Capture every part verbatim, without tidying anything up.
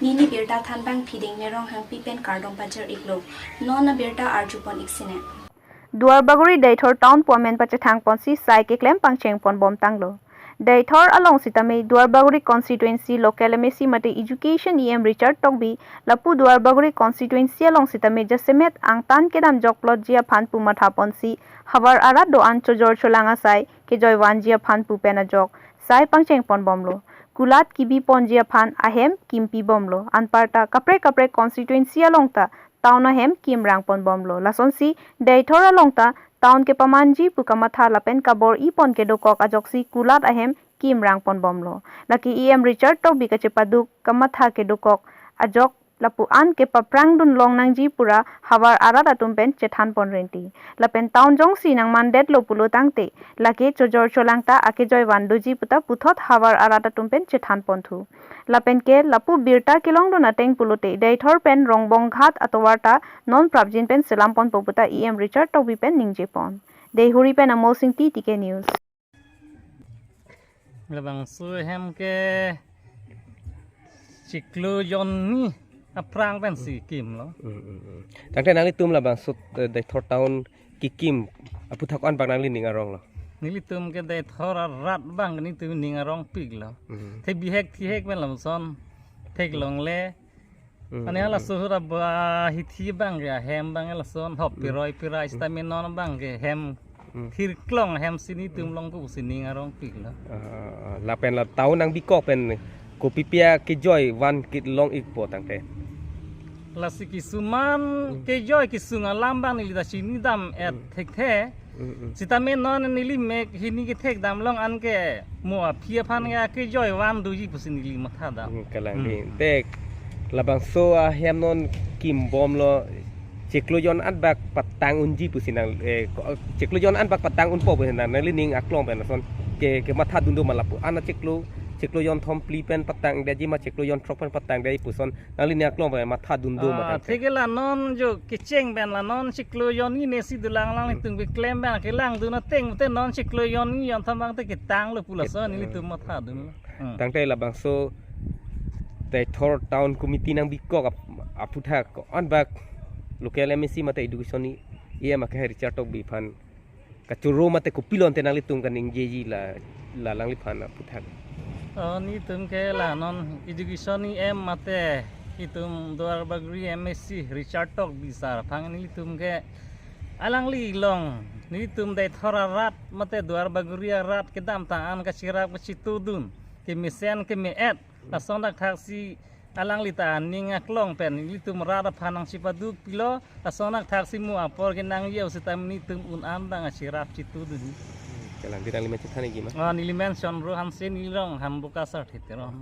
Neli birta thanbang Phiding Nerong Hangpi pen kardom pajir iklo. Non abirta arjupon iksine. Duarbagori Deithor Town pu amen pachethang ponsi sai keklem pangcheng pon bom tanglo. Deithor along sitame Duarbagori constituency local M A C mate education E M Richard Tokbi lapu Duarbagori constituency along sitame jasemet angtan kedam jokplot ji aphan pu matha ponsi havar arat do-an chojor cholang asai kejoi vanji aphan pu pen ajok sai pangcheng pon bomlo. Kulat kibi ponji aphan ahem kimpi bomlo. Anparta kaprek kaprek constituency along ta town ahem kimrang pon bomlo. Lasonsi Deithor along ta town kepamanji pu kamatha lapen kabor-i pon kedokok ajoksi kulat ahem kimrang pon bomlo. Lake E M Richard Tokbi kachepaduk kamatha kedokok ajok lapu-an kepaphrang dun long nangji pura havar arat atum pen chethan pon renti. Lapen town jongsi nangmandetlo pulo tangte lake chojor cholang ta akejoi van doji puta puthot havar arat atum pen chethan pon thu. Lapen ke lapu birta kelong dun ateng pulote Deithor pen Rongbong Ghat atovar ta non prapjin pen selam ponpo puta E M Richard Tokbi pen ningje pon. Deithor pen Amos Ingti, T K News. Labangso ahem ke chiklo jonni aphrang pensi kimlo. Hmm, hmm, hmm. Tangte nanglitum labangso, eh, Deithor Town kekim aphuthak ko-an bak nanglining arong lo? Nelitum ke Deithor arat bang nelitum ning arongpiklo. Hmm. Te bihek thihek pen lamson theklongle. Hmm, ani hmm, hala hmm. Sohor aba hithi bang ke ahem bang lason hop Hmm. Piroi pirai Hmm. Sitame non bang ke hem Hmm. Thirklong hem si nelitum along ko si ning arongpiklo. Ah, lapen la town nangbikok pen kopi pia kejoi van kit long ikpo tangte? Lasi kisuman Hmm. Kejoi kesung alam bang neli ta chinidam et Hmm. Thekthe. Hmm, hmm. Sitame non neli mek hini kethek dam long an ke mo aphi aphan ke kejoi van doji pusi neli matha dam. Hmm, kalang Hmm. Di. Te labangso ahem non kim bomlo, chiklo jon an bak patang unji pusi nang, eh, ko-, chiklo jon an bak patang unpo pusi nang, nanglining aklong pen lason ke, kematha dun do ma lapu-an chiklo, chiklo jonthom phli pen patangdetji ma chiklo jonthrok pen patangdetji puson nanglining aklong pen matha dun do ma Ah, tangte? Thik la non jo kecheng pen la non chiklo jonni ne si dolang lang Hmm. Nelitum keklem pen kelang dun ateng te non chiklo jonni jonthom bang te ketanglo pu lason Ket-, nelitum matha dun. Hmm. Tangte labangso Deithor Town Committee nangbikok ap-, aphuthak ko-an bak local M A C mate education E M ake Richard Tokbi aphan kachoro mate kopilon te nanglitum kaningjeji la, la nangliphan aphuthak? Oh, nelitum ke la non education E M mate itum Duarbagori M A C Richard Tokbi sar aphan nelitum ke alangli along nelitum Deithor arat mate Duarbagori arat kedamtang an kachirap kachitudun kemesen keme-et lason thakthak si alangli ta aning aklong pen nelitum rat aphan nangchepaduk pilo, lason thakthak si mo apor ke nangji sitame nelitum un an dang achirap chitudun. Kalang di nanglimen chethan ikji ma? Ah, nelimen Chondro Hanse, neli rong Hambuka Sarthe Teron.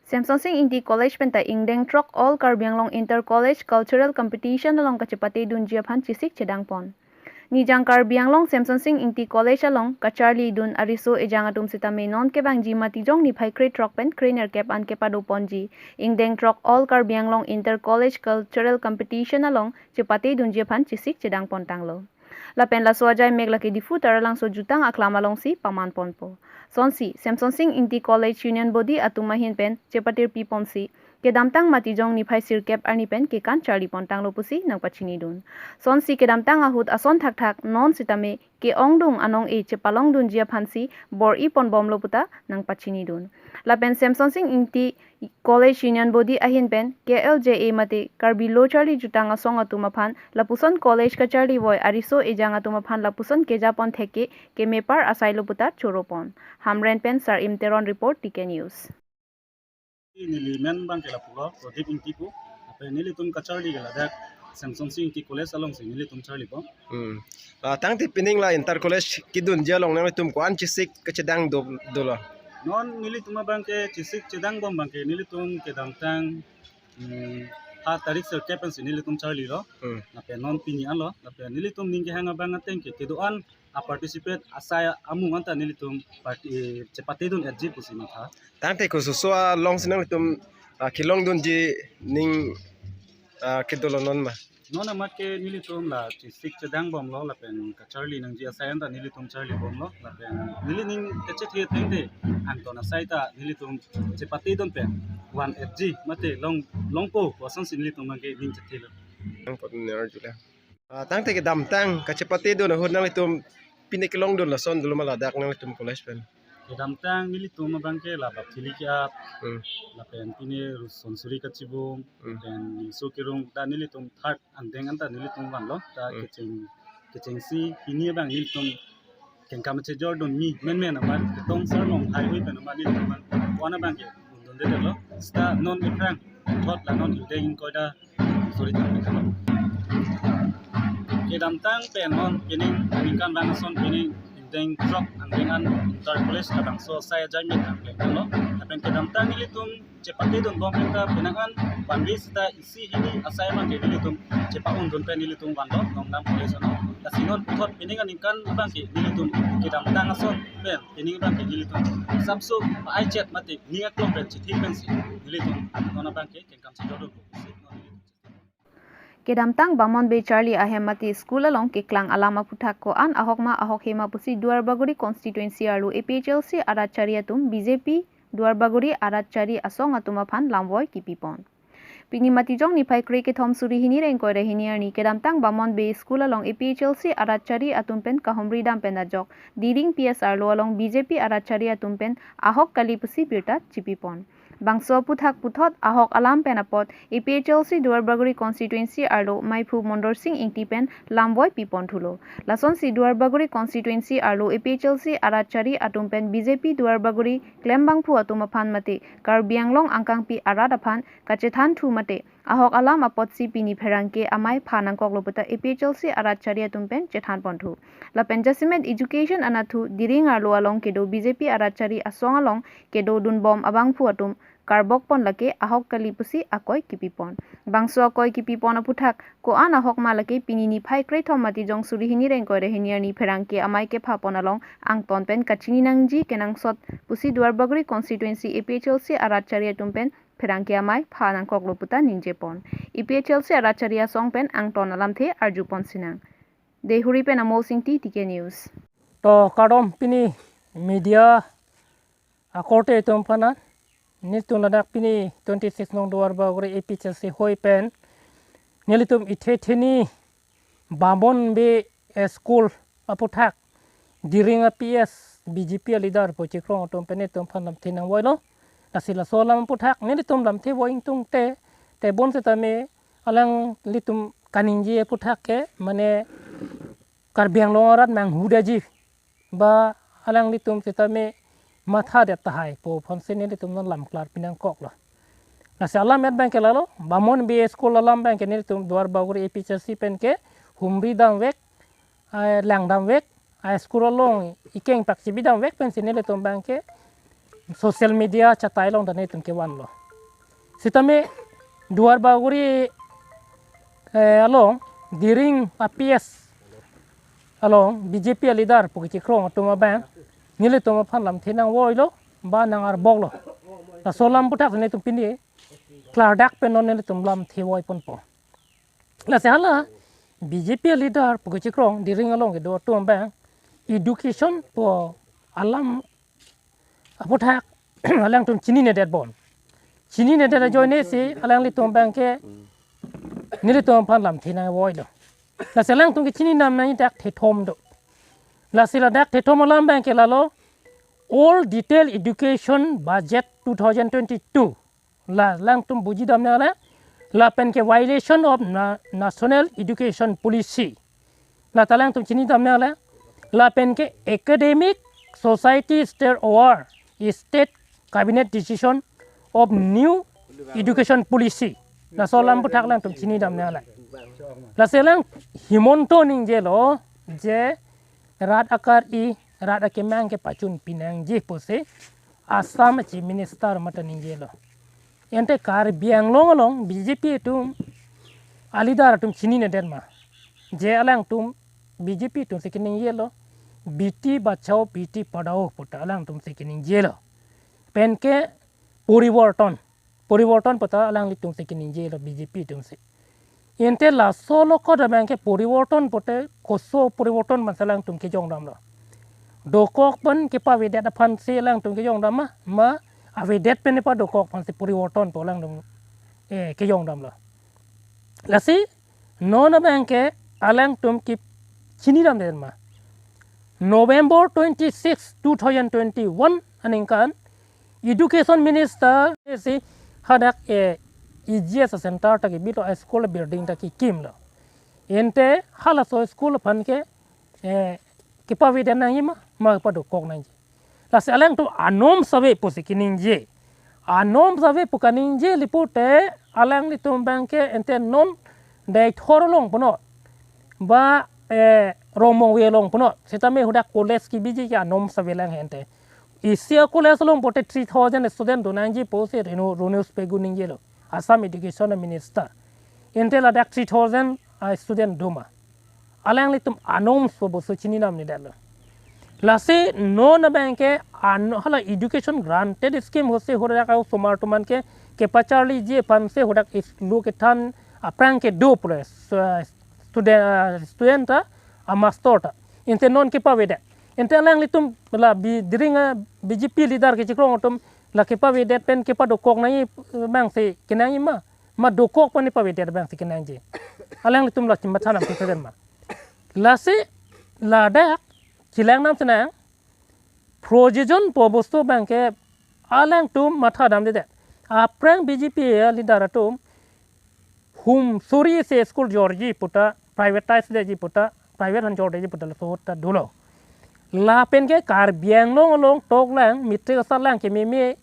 Semsonsing Ingti College pen ta ingdeng throk All Karbi Anglong Inter College Cultural Competition along kachepate dunji aphan chesik chedang pon. Nijang Karbi Anglong Semsonsing Ingti College along kacharli dun ariso ejang atum sitame non kevangji Matijong niphai krethrok pen krenerkep an kepado ponji ingdeng throk All Karbi Anglong Inter College Cultural Competition along chepate dunji aphan chesik chedang pon tanglo. Lapen laso ajai mek lake Diphu Taralangso jutang aklam alongsi paman ponpo. Sonsi Semsonsing Ingti College Union Body atum ahin pen chepatirpi ponsi kedamtang Matijong niphai sirkep arni pen kekan charli pon tanglo pusi nangpachini dun. Sonsi kedamtang ahut ason thakthak non sitame ke-ongdung anong-e chepalong dunji aphansi bor-i pon bomlo puta nangpachini dun. Lapen Semsonsing Ingti College Union Body ahin pen K L J A mate Karbi Lo Charli Jutang Asong atum aphan lapuson college kacharli voi ariso ejang atum aphan lapuson keja pon thek ke kemepar asai lo puta choro pon. Hamren pen Sar Im Teron report, T K News. Neli men bang ke lapulo Prodip Ingti pu. Ape nelitum kacharli ke ladak Semsonsing Ingti College alongsi nelitum charli pon. Hmm. Ah, tangte pining la Inter College kedunji along nanglitum ko-an chesik kachedang do, dolo? Non nelitum abang ke chesik chedang bom bang ke nelitum kedamtang, hmm, ha tarik sirkep pensi nelitum charlilo. Hmm. Lapen non pini anlo. Lapen nelitum ning kehang abang ateng ke kedo-an a-participate asai amung anta nelitum parti-, eh, chepate dun etji pusi matha. Tangte kososo alongsi nanglitum, ah, kelong dunji ning, ah, kedolo non ma? Non amat ke nelitum la chesik chedang bomlo lapen kacharli nangji asai anta nelitum charli bomlo lapen nelining kachethe thengte angton asai ta nelitum chepatedun pen van etji mate long longpo pu asonsi nelitum abangke ning chethelo. Angkot ne arjula. Ah, tangte kedamtang kachepatedun ahut nanglitum pine kelongdun lason dolo ma ladak nanglitum college pen? Kedamtang nelitum abangke la bapthili ke-ap, Hmm. lapen pine ruson suri kachibum, Hmm. lapen ningso kerung ta nelitum third angdeng anta nelitum vanlo ta Hmm. kecheng kechengsi hini abang nelitum kengkam chejordun mi menmen amat ketong Sarlong highway pen amat nelitum abang wan abangke undundedetlo. Seta non aphrang thot la non ingdeng ingkoi ta suri thang. Kedamtang pen non pining aningkanvang ason pining ingdeng throk angdeng an inter college labangso asai ajai mit angdeng lo. Lapen kedamtang nelitum chepatedun bom pen ta penang an vanve seta isi hini asai abangke nelitum chepa-undun pen nelitum vanlo Nongnam College along. Lasi non puthot pining aningkan abangke nelitum kedamtang ason pen pining abangke nelitum sapso pa-ai chet mate ning aklong pen chithik pensi nelitum non abangke kengkam chejordun. Kedamtang Bamon Bey charli ahem mate school along keklang alam aphuthak ko-an ahok ma ahok he ma pusi Duarbagori constituency arlo A P H L C arat chari atum B J P Duarbagori arat chari asong atum aphan lamvoi kipipon. Pini Matijong niphai kre kethom suri hini ra ingkoi ra hini arni kedamtang Bamon Bey school along A P H L C arat chari atum pen kahumri dam pen ajok Diring P S arlo along B J P arat chari atum pen ahok kali pusi birta chipipon. Bangso aphuthak puthot ahok alam pen apot A P H L C Duarbagori constituency arlo Maiphu Mondor Sing Ingti pen lamvoi pipon thulo. Lasonsi Duarbagori constituency arlo A P H L C arat chari atum pen B J P Duarbagori klembangphu atum aphan mate Karbi Anglong angkangpi arat aphan kachethan thu mate ahok alam apotsi pini pherangke amei pha nangkoklo puta A P H L C arat chari atum pen chethan pon thu. Lapen jasemet education anatthu Diring arlo along kedo B J P arat chari asong along kedodun bom abangphu atum karbok pon lake ahok kali pusi akoi kipipon. Bangso akoi kipipon aphuthak ko-an ahok ma lake pini niphai krethom Matijong suri hini ra ingkoi ra hini arni pherangke amei kepha pon along angton pen kachini nangji kenangsot pusi Duarbagori constituency A P H L C arat chari atum pen pherangke amei pha nangkoklo puta ningjepon. A P H L C arat chari asong pen angton alamthe arjupon sinang. Deihori pen Amol Singti, T K News. To kardom pini media akorte atum aphan, nelitum ladak pini twenty six nong Duarbagori A P H L C hoi pen nelitum ithe theni Bamon Bey school aphuthak Diring a P S B J P leader pu chikrong atum pen nelitum aphan lamthe nangvoilo. Lasi laso alam aphuthak nelitum lamthe voi ingtungte, tebon setame alanglitum kaningje aphuthak ke mane Karbi Anglong arat nanghudaji ba alanglitum setame mathadet tahai pu aphansi nelitum non lam klar pi nangkoklo. Lasi alam et abangke lalo, Bamon Bey school alam abangke nelitum Duarbagori A P H L C pen kehumri damvek, eh, lang damvek, a school along ikeng pak chibi damvek pensi nelitum abangke social media chatai along ta nelitum kevanlo. Setame Duarbagori, eh, along Diring a P S along B J P leader pu kechikrong atum abang nelitum aphan lamthe nangvoilo ba nang-arboklo. Laso alam aphuthak nelitum pini klardak pen non nelitum lamthe voi ponpo. Lasi hala B J P leader pu kechikrong Diring along kedo atum abang education pu alam aphuthak alangtum chininedet bon. Chininedet ajoinesi alanglitum abangke nelitum aphan lamthe nangvoilo. Lasi alangtum kechini dam nangji dak thethom do. Lasi ladak thethom alam abangke lalo All Detail Education Budget two thousand twenty-two. La alangtum buji dam nangle, lapen ke violation of na-, National Education Policy. La ta alangtum chini dam nangle, lapen ke academic society state over State Cabinet decision of new education policy. Laso alam aphuthak alangtum chini dam nangle. Lasi alang Himanta ningjelo je rat akar-i, rat akemang kepachun pi nangji pusi Assam Chief Minister mate ningjelo. Ante Karbi Anglong along B J P atum aleader atum chininedet ma? Je alangtum B J P atumsi keningjelo, Beti Bachao Beti Padhao puta alangtumsi keningjelo. Penke poriborton, poriborton puta alanglitumsi keningjelo B J P atumsi. Ante laso along ko da abang ke poriborton pote koso poriborton aphansi alangtum kejongdamlo. Dokok pen kepavedet aphansi alangtum kejongdam ma, ma avedet pen kepadokok aphansi poriborton pu alangtum, eh, kejongdamlo. Lasi non abang ke alangtum kechinidamde ma. November twenty-six, two thousand twenty-one aningkan Education Minister si hadak, eh, E G S center ta kebitlo, a school building ta kekimlo. Ante halaso school aphan ke, eh, kepavedet nangji ma, ma kepadokok nangji. Lasi alangtum anom save pusi keningje. Anom save pu kaningje lapu te alanglitum abang ke ante non Deithor along punot, ba, eh, Rongmongve along punot, sitame hadak college kebiji ke anom save lang he ante. Isi a college along pote three thousand student do nangji pusi Renu, Ronil Pegu ningjelo, Assam Education Minister. Ante ladak three thousand a student do ma? Alanglitum anom save pusi chininamnedetlo. Lasi non abang ke an hala education granted scheme ahutsi hadak a osomar atum an ke kepacharliji aphansi hadak school kethan aphrang kedo pulo, stu-, student, ah, student ta, a master ta. Ante non kepavedet. Ante alanglitum la bi diring a B J P leader kechiklo atum la kepavedet pen kepadokok nangji abangsi kenangji ma, ma dokok pen kepavedet abangsi kenangji? Alanglitum la chimatha nam kepavedet ma. Lasi ladak chelang nam senang projojon pu bostu abang ke alangtum mathadamdedet. Aphrang B J P leader atum hum suri se school jorji puta, privatize deji puta, private aphan jordetji puta laso ahut ta dolo. Lapen ke Karbi Anglong along toklang, matric asatlang kememe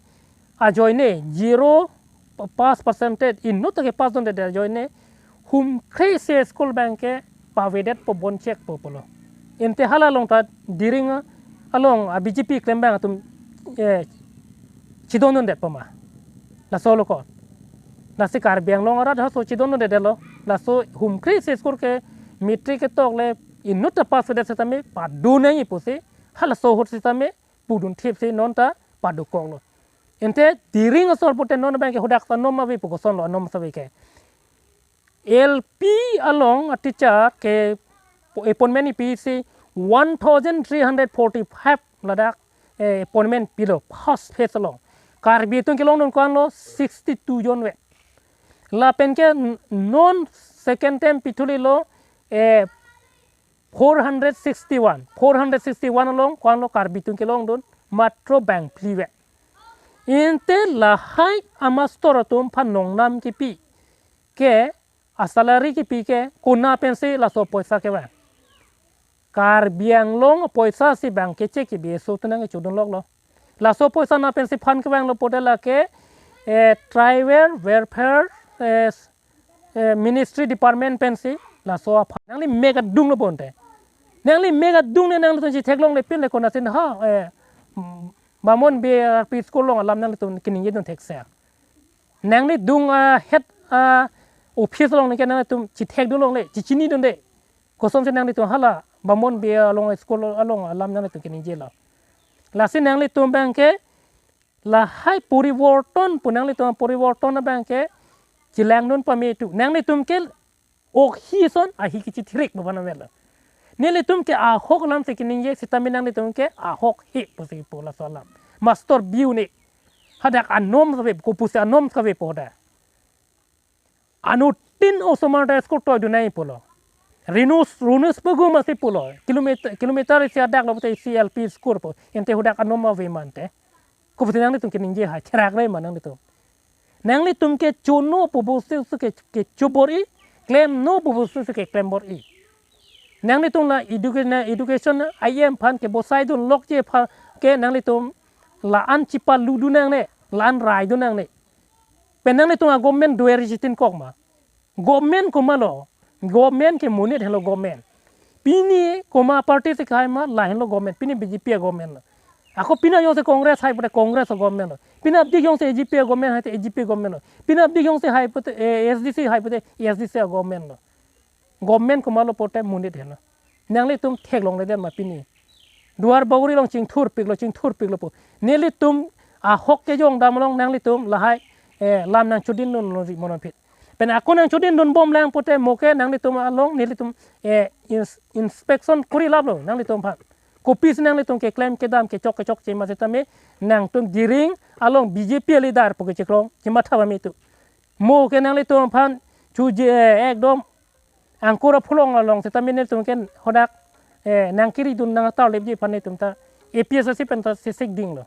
ajoine, zero pass percentage, inut ta kepass dunde ajoine, hum kre se school abang ke pavedetpo, bon chekpo pulo. Ante hala along ta diring along a B J P klembang atum, eh, chidondundetpo ma? Laso lo ko. Lasi Karbi Anglong arat halaso chidondundetlo. Laso hum kre se school ke matric ketok le inut ta pass vedet setame padun nangji pusi halaso ahut setame pudunthipsi non ta padokoklo. Ante diring asor pute non abang ke hadak ta anom ave pu kosonlo, anom save ke. L P along a teacher ke appointment ipisi one thousand three hundred forty-five ladak, eh, appointment pilo first phase along. Karbi atum kelongdun ko-anlo sixty-two jon ave. Lapen ke n-, non second term pithulilo, eh, four hundred sixty-one. Four hundred sixty-one along ko-anlo Karbi atum kelongdun, matro bang phli ave. Ante lahai a master atum aphan nongnam kepi ke, a salary kepi ke, konat pensi laso poisa kevang? Karbi Anglong poisa si bang keche kebi aso atum nangchodunloklo. Laso poisa nat pensi aphan kevanglo pute lake, eh, tribal welfare, eh, eh, ministry department pensi laso aphan. Nangli mek adunglo bonte. Nangli mek adungne nanglitum chitheklongle pinle konatsi ha, eh, mm, Bamon Bey R P school along alam nanglitum keningjedun thekse. Nanglitum a head a office along nike nanglitum chithekdunlongle, chichinidunde. Kosonsi nanglitum hala Bamon Bey along school along alam nanglitum keningjelo? Lasi nanglitum abang ke lahai poriborton pu nanglitum poriborton abang ke chelangdun pame tu. Nanglitum ke ok hi ason ahi kechithirik baban avelo. Nelitum ke ahok alamsi keningje setame nanglitum ke ahok hi pusi pu laso alam. Master biu ne. Hadak anom save, kopusi anom save pu hadak? Anuttin osomar ta school toidun nangji pulo. Ronil, Ronil Pegu masi pulo. Kilometer, kilometer isi adaklo pute isi L P school pu. Ante hadak anom ave ma ante? Kopusi nanglitum keningje hai, therak re ma nanglitum? Nanglitum ke chono pu bostu si ke, kechobor-i, klemno pu bostu si keklembor-i. Nanglitum la educa-, na education I M aphan kebosaidunlokji aphan ke nanglitum la-an chipaludun nangne, la-an raidun nangne. Pen nanglitum a government doer chitin kok ma? Government komatlo? Government ke monit henlo government. Pini komat party si kehai ma, lahenlo government. Pini B J P a government lo. Ako pini jongsi Congress hai pute Congress a government lo. Pini abdi jongsi A G P a government hai te A G P government lo. Pini abdi jongsi hai pute, eh, A S D C hai pute A S D C a government lo. Government komatlo pute monit henlo. Nanglitum theklongledet ma pini? Duar Bagori along chingthurpiklo, chingthurpiklo pu. Nelitum ahok kejongdam along nanglitum lahai, eh, lam nangchodindunlo ri monon phit. Pen ako nangchodin dunbom lang pute mo ke nanglitum along nelitum, eh, ins-, inspection kuri laplo nanglitum aphan. Kopisi nanglitum keklem kedam kechok kechokche ma setame nangtum Diring along B J P leader pu kechekrong chematha pame tu. Mo ke nanglitum aphan chuje, eh, ekdom angkur apholong along setame netum ke hodak, eh, nangkiridun nangtarlepji aphan netum ta A P S S C pen ta sesek dinglo.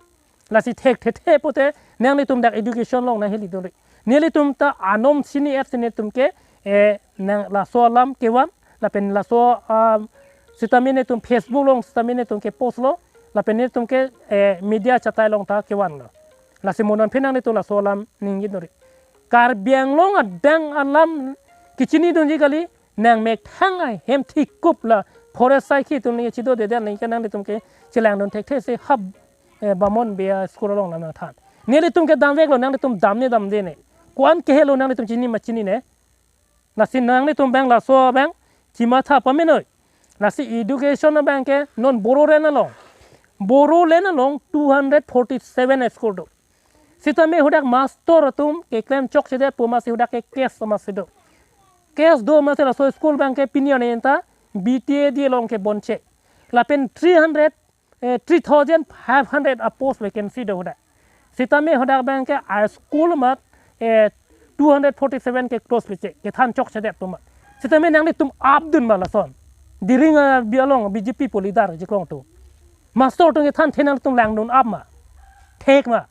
Lasi thekthe pute nanglitum dak education along nanghelidunri. Nelitum ta anom sini apsi netum ke, eh, nang laso alam kevan lapen laso, ah, setame netum Facebook along setame netum ke postlo lapen netum ke, eh, media chatai along ta kevanlo. Lasi mo non phi nanglitum laso alam ningjinori. Karbi Anglong adang alam kechinidunji kali, nang methang ahem thikup la forest saikhi atum ningje chidodedet ningke nanglitum ke chelangdun thekthe si hap, eh, Bamon Bey a-school along nangthan. Nelitum ke damveklo, nanglitum damne damdene. Ko-an kehelo nanglitum chini ma chinine. Lasi nanglitum abang laso abang chematha pamenoi. Lasi education abang ke non Bodoland along, Bodoland along two hundred forty-seven school do. Setame hodak master atum keklem chokchedet pu masi hodak ke case masi do. Case do masi laso school abang ke pini an enta B T A D along ke bonche. Lapen three hundred, eh, three thousand five hundred a-post vacancy do hodak. Setame hodak abang ke a-school amat, eh, two hundred forty-seven ke close piche, kethan chokchedet atum amat. Setame nanglitum apdun ma lason. Diring, eh, bi along B J P pu leader chekrong atum. Master atum kethanthe nanglitum langdun ap ma. Thek ma.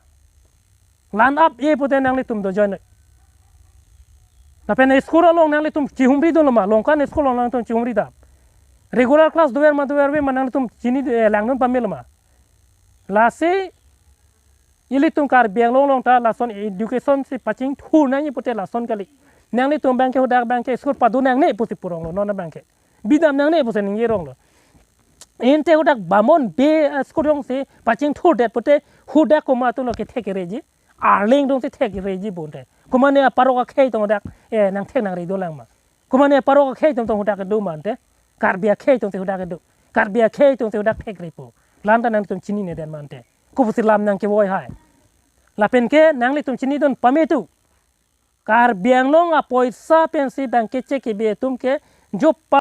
Lan ap-e pute nanglitum dojoine. Lapen school along nanglitum chihumridunlo ma, Longkan school along nanglitum chihumridam. Regular class dover ma doverve ma nanglitum chini, eh, langdun pamelo ma. Lasi ilitum Karbi Anglong along ta lason education si pachingthur nangji pute lason kali. Nanglitum abang ke hodak abang ke school padu nangne pusi puronglo non abang ke. Bidam nangne pusi ningjeronglo. Ente hodak Bamon Bey a-school jongsi pachingthurdet pute hodak komat atumlo kethekreji. Arleng atumsi thekreji bonte. Komatne aparok akhei atum hodak, eh, nangthek nangri dolang ma. Komatne aparok akhei atum tong hodak kedo ma ante. Karbi akhei atum si hodak kedo. Karbi akhei atum si hodak thekrepo. Lanta nangtum chinine den ma ante. Kopusi lam nangkevoi hai. Lapen ke nanglitum chinidun pame tu. Karbi Anglong apoisa pensi abang ke chekebe atum ke jopa